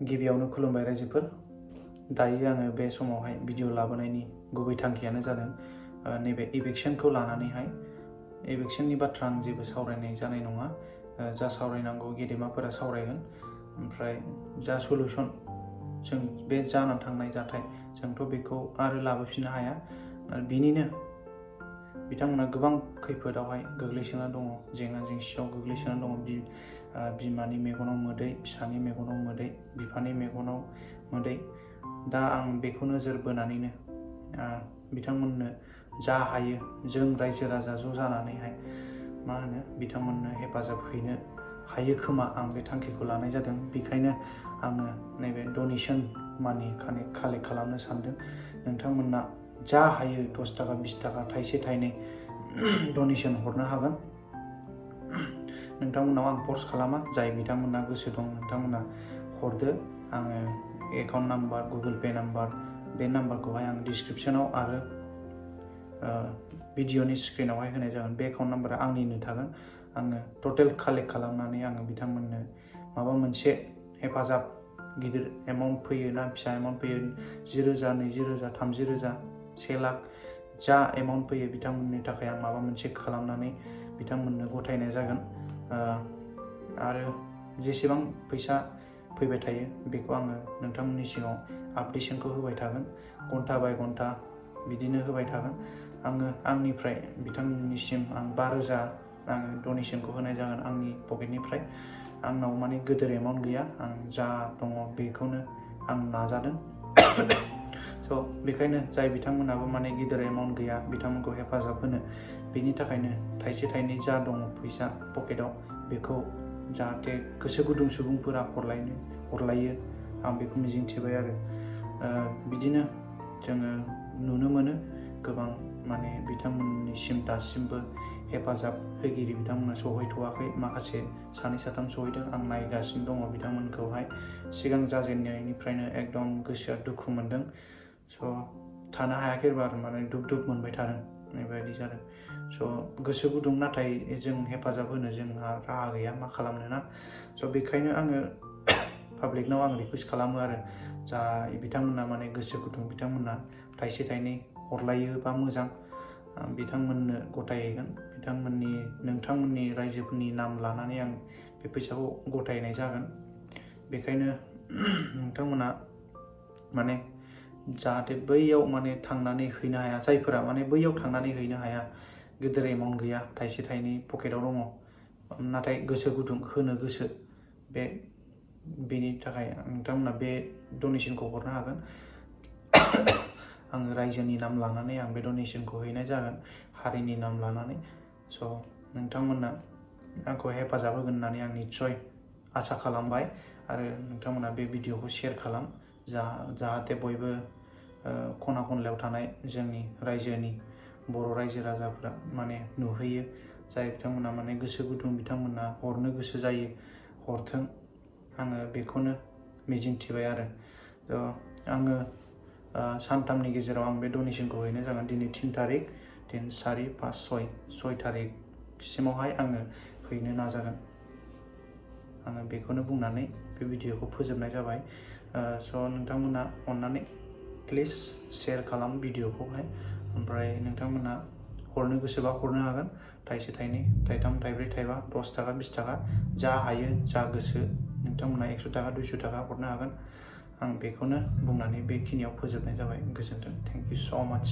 गिबियावनो खुलुमबाय रायजोफोर। दायो आङो बे समावहाय भिडिअ लाबोनायनि गुबै थांखियानो जादों नैबे इभिक्सनखौ लानानैहाय इभिक्सननि बाथ्रा आं जेबो सावरायनाय जानाय नङा। जा सावरायनांगौ गेदेमाफोरा सावरायगोन, ओमफ्राय जा सलुसन जों बे जानानै थांनाय जाथाय जोंथ' बेखौ आरो लाबोफिननो हाया। बिनिनो बिथांमोना गोबां खैफोदावहाय गोग्लैसोना दङ, जेंना जेंसियाव गोग्लैसोना दङ। बिमानि मेगनाव मोदै, फिसानि मेगनाव मोदै, बिफानि मेगनाव मोदै। दा आं बेखौ नोजोर बोनानैनो बिथांमोननो जा हायो जों रायजो राजा ज' जानानैहाय बिथांमोननो हेफाजाब हैनो हायो खोमा, आं बे थांखिखौ लानाय जादों। बेखायनो आङो नैबे डनेसन मानि कालेक्ट खालामनो सानदों। नोंथांमोना जा हायो 10 थाखा 20 थाखा थाइसे थाइनै डनेसन हरनो हागोन। नोंथांमोनाव आं फर्स खालामा, जाय बिथांमोना गोसो दं नोंथांमोना हरदो। आङो account number, Google Pay number, बे नाम्बारखौहाय आं डिसक्रिपसनाव आरो भिडिअनि स्क्रिनावहाय होनाय जागोन। बे एकाउन्ट नाम्बारा आंनिनो थागोन। आङो टटेल कालेक्ट खालामनानै आङो बिथांमोननो माबा मोनसे हेफाजाब, गिदिर एमाउन्ट फैयो ना फिसा एमाउन्ट फैयो, 10,000, 20,000, 30,000, 1 लाख जा एमाउन्ट फैयो बिथांमोननि थाखाय आं माबा मोनसे खालामनानै बिथांमोननो गथायनाय जागोन। आरो जेसेबां फैसा फैबाय थायो बेखौ आङो नोंथांमोननि सिगाङाव आपडेशनखौ होबाय थागोन। घन्टा बाय घन्टा बिदिनो होबाय थागोन। आङो आंनिफ्राय बिथांमोननिसिम आं 5,000 आङो डनेसनखौ होनाय जागोन आंनि पकेटनिफ्राय। आंनाव गिदिर एमाउन्ट गैया, आं जा दङ बेखौनो आं नाजादों। बेखायनो जाय बिथांमोनाबो गिदिर एमाउन्ट गैया बिथांमोनखौ हेफाजाब होनो, बेनि थाखायनो थाइसे थाइनै जा दङ फैसा पकेटाव बेखौ जाहाथे गोसो गुदुं सुबुंफोरा हरलायो, आं बेखौ मिजिंथिबाय आरो बिदिनो जोङो नुनो मोनो गोबां बिथांमोननिसिम दासिमबो हेफाजाब होगिरि बिथांमोना सहैथ'वाखै। माखासे 2 3 सहैदों, आं नायगासिनो दङ बिथांमोनखौहाय। सिगां जाजेननायनिफ्रायनो एकदम गोसोआ दुखु मोनदों। थानो हायाखै आरो दुब दुब मोनबाय थादों, बेबायदि जादों। गोसो गुदुं, नाथाय जों हेफाजाब होनो जोंहा राहा गैया, मा खालामनो ना। बेखायनो आङो पाब्लिकनाव आं रिकुवेस्ट खालामो आरो जा बिथांमोना गोसो गुदुं बिथांमोना थाइसे थाइनै हरलायोबा मोजां, बिथांमोननो गथायहैगोन। नोंथांमोननि रायजोफोरनि नाम लानानै आं बे फैसाखौ गथायनाय जागोन। बेखायनो नोंथांमोना जाहाथे बैयाव थांनानै हैनो हाया, जायफोरा बैयाव थांनानै हैनो हाया, गिदिर एमाउन्ट गैया, थाइसे थाइनै पकेटाव दङ, नाथाय गोसो गुदुं होनो गोसो, बेनि थाखाय नोंथांमोना बे डनेसनखौ हरनो हागोन। आङो रायजोनि नाम लानानै आं बे डनेसनखौ हैनाय जागोन, हारिनि नाम लानानै। नोंथांमोना आंखौ हेफाजाब होगोन होननानै आं निस्सय आसा खालामबाय। आरो नोंथांमोना बे भिडिअखौ शेयार खालाम, जाहाथे बयबो खना खनलायाव थानाय जोंनि रायजोनि बर' रायजो राजाफ्रा नुहैयो। जाय बिथांमोना गोसो गुदुं बिथांमोना हरनो गोसो जायो, हरथों। आङो बेखौनो मिजिंथिबाय आरो आङो सानथामनि गेजेराव आं बे डनेसनखौ हैनाय जागोन। दिनै 3 तारिख, 3, 4, 5, 6 तारिखसिमावहाय आङो हैनो नाजागोन। आङो बेखौनो बुंनानै बे भिडिअखौ फोजोबनाय जाबाय। नोंथांमोना अननानै प्लिज शेयार खालाम भिडिअखौहाय। ओमफ्राय नोंथांमोना हरनो गोसोबा हरनो हागोन, थाइसे थाइनै, थाइथाम, थाइब्रै, थाइबा, 10 थाखा 20 थाखा जा हायो, जा गोसो नोंथांमोना 100 थाखा 200 थाखा हरनो हागोन। आं बेखौनो बुंनानै बेखिनियाव फोजोबनाय जाबाय। गोजोन्थों। थेंक इउ स' माच।